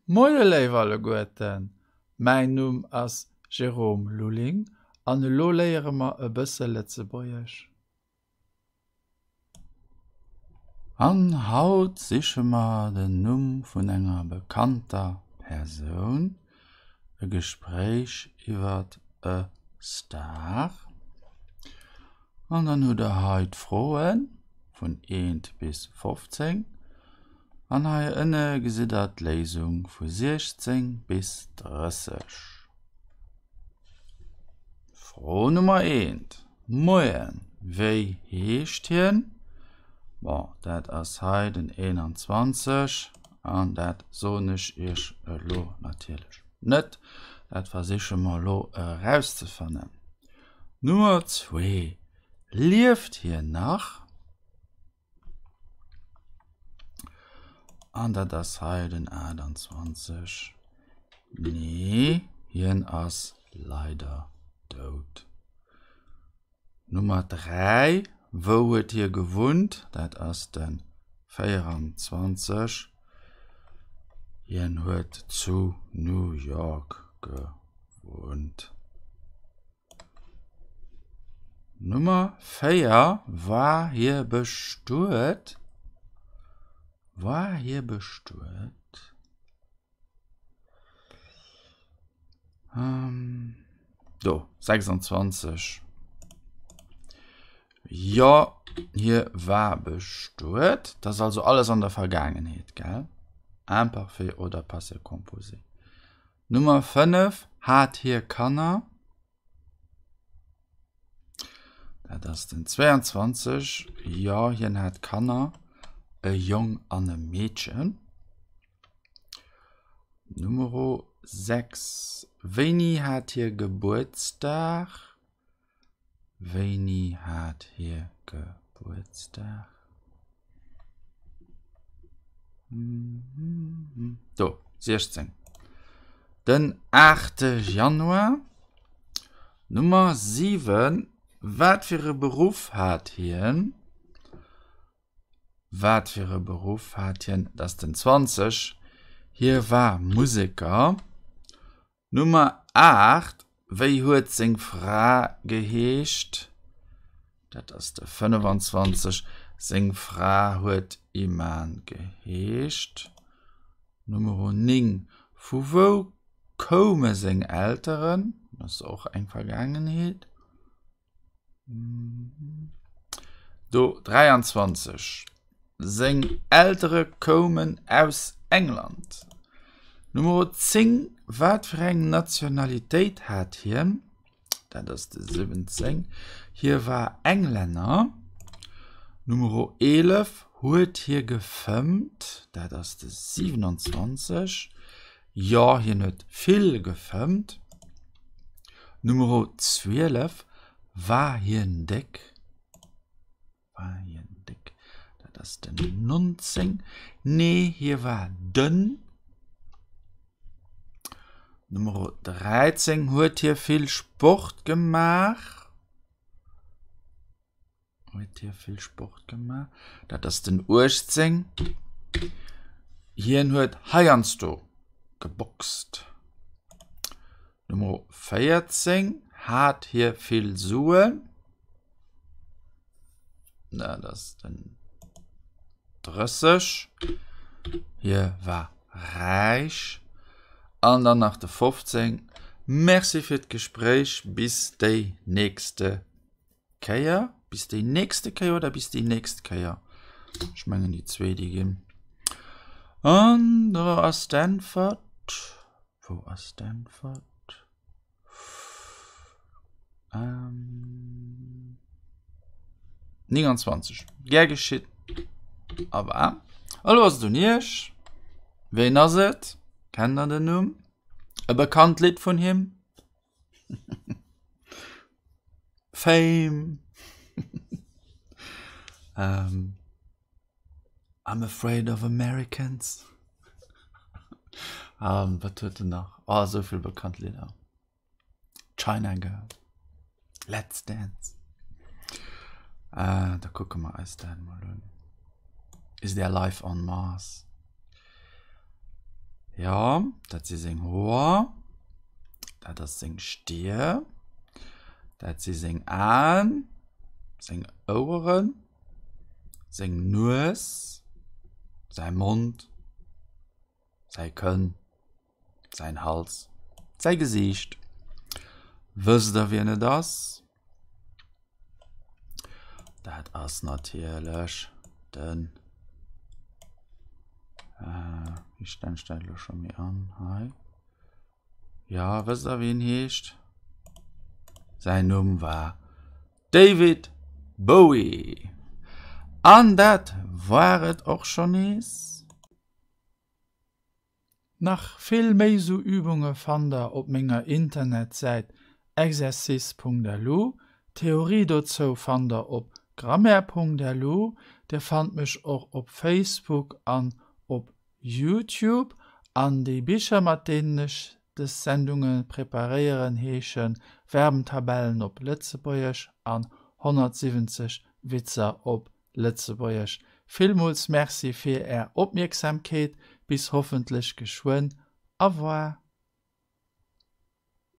Moie léif alleguerten, mäin Numm ass Jérôme Lulling an elo léiere mer e bësse Lëtzebuergesch. An haut siche mer den Numm vun enger bekannter Persoun, e Gespréich iwwert e Star. An dann hutt der hei d'Froen vun 1 bis 15. An hei ënne gesitt der d'Léisung vu 16 bis 30. Fro Nummer 1, Moien, wéi heescht hien? Bon, dat ass hei den 21 an dat soen ech iech elo natierlech net. Dat versiche mer elo erauszefannen. Nummer 2, Lieft hien nach? An dat ass hei den 28. Nee, hien ass leider dout. Nummer 3, Wou huet hie gewunnt? Dat ass de 24. Hien huet zu New York gewunnt. Nummer 4, War hie bestuet? War hie bestuet? Do, 26. Jo, hie war bestuet. Dat ass also alles an der Vergaangenheet, gell? Imparfait oder Passé composé. Nummer 5, Hat hie Kanner? Dat ass den 22. Jo, hien hat Kanner, e Jong an e Meedchen. Numero 6, Wéini hat hie Gebuertsdag? Wéini hat hie Gebuertsdag? Do, 16. Den 8 Januar. Nummer 7, Wat fir e Beruff hat hien? Wat fir e Beruff hat hien? Dat ass den 20. Hie war Museker. Nummer 8, Wéi huet seng Fra geheescht? Dat ass de 25. Seng Fra huet Iman geheescht. Numero 9, Vu wou koume seng Elteren? Dat ass och eng Vergaangenheet. Do 23. Seng Eltere koumen aus England. Numero 10, Wat fir eng Nationalitéit hat hien? Dat ass de 17. Hie war Englänner. Numero 11, Huet hie gefëmmt? Dat ass de 27. Jo, hien huet vill gefëmmt. Numero 12, War hien déck? War hien déck? Dat ass den 19. Nee, hie war dënn. Numero 13, Huet hie vill Sport gemaach? Huet hie vill Sport gemaach? Dat ass den 18. Hien huet heiansdo geboxt. Nummer 14. Hat hie vill Suen? Dat ass den 30. Hie war räich. An dann nach de 15. Merci fir d'Gespréich. Bis déi nächste Kéier, bis déi nächste Kéier oder bis déi nächst Kéier? Ech mengen déi zwee déi ginn. An do ass d'Äntwert. Wou ass d'Äntwert? Ähm, 29. Gär geschitt. Awer elo ass et un iech. Ween ass et? Kennt der den Numm? E bekannt Lidd vun him? Fame um, I'm afraid of Americans um, wat huet en nach? Oh, esou vill bekannt Lidder. China Girl, Let's Dance. Uh, da kucke mer eis dat mol un. Is there life on Mars? Jo, dat si seng Hoer, dat ass seng Stier, dat si seng Aen, seng Oueren, seng Nues, säi Mond, säi Kënn, säin Hals, säi Gesiicht. Wësst der wien et ass? Dat ass natierlech den äh, wéi stellen ech dat elo scho méi an hei? Ja, wësst der wéi en heescht? Säin Numm war David Bowie. An dat war et och schonn nees. Nach vill méi sou Übunge fannt der op menger Internetsäit exercice.lu. D'Theorie dozou fannt der op grammaire.lu. Dir fannt mech och op Facebook an op Youtube. An déi Bicher mat deenen ech des Sendunge preparéieren heeschen Verbentabellen op Lëtzebuergesch an 170 Witzer op Lëtzebuergesch. Villmools Merci fir Är Opmierksamkeet. Bis hoffentlech geschwënn. Au revoir.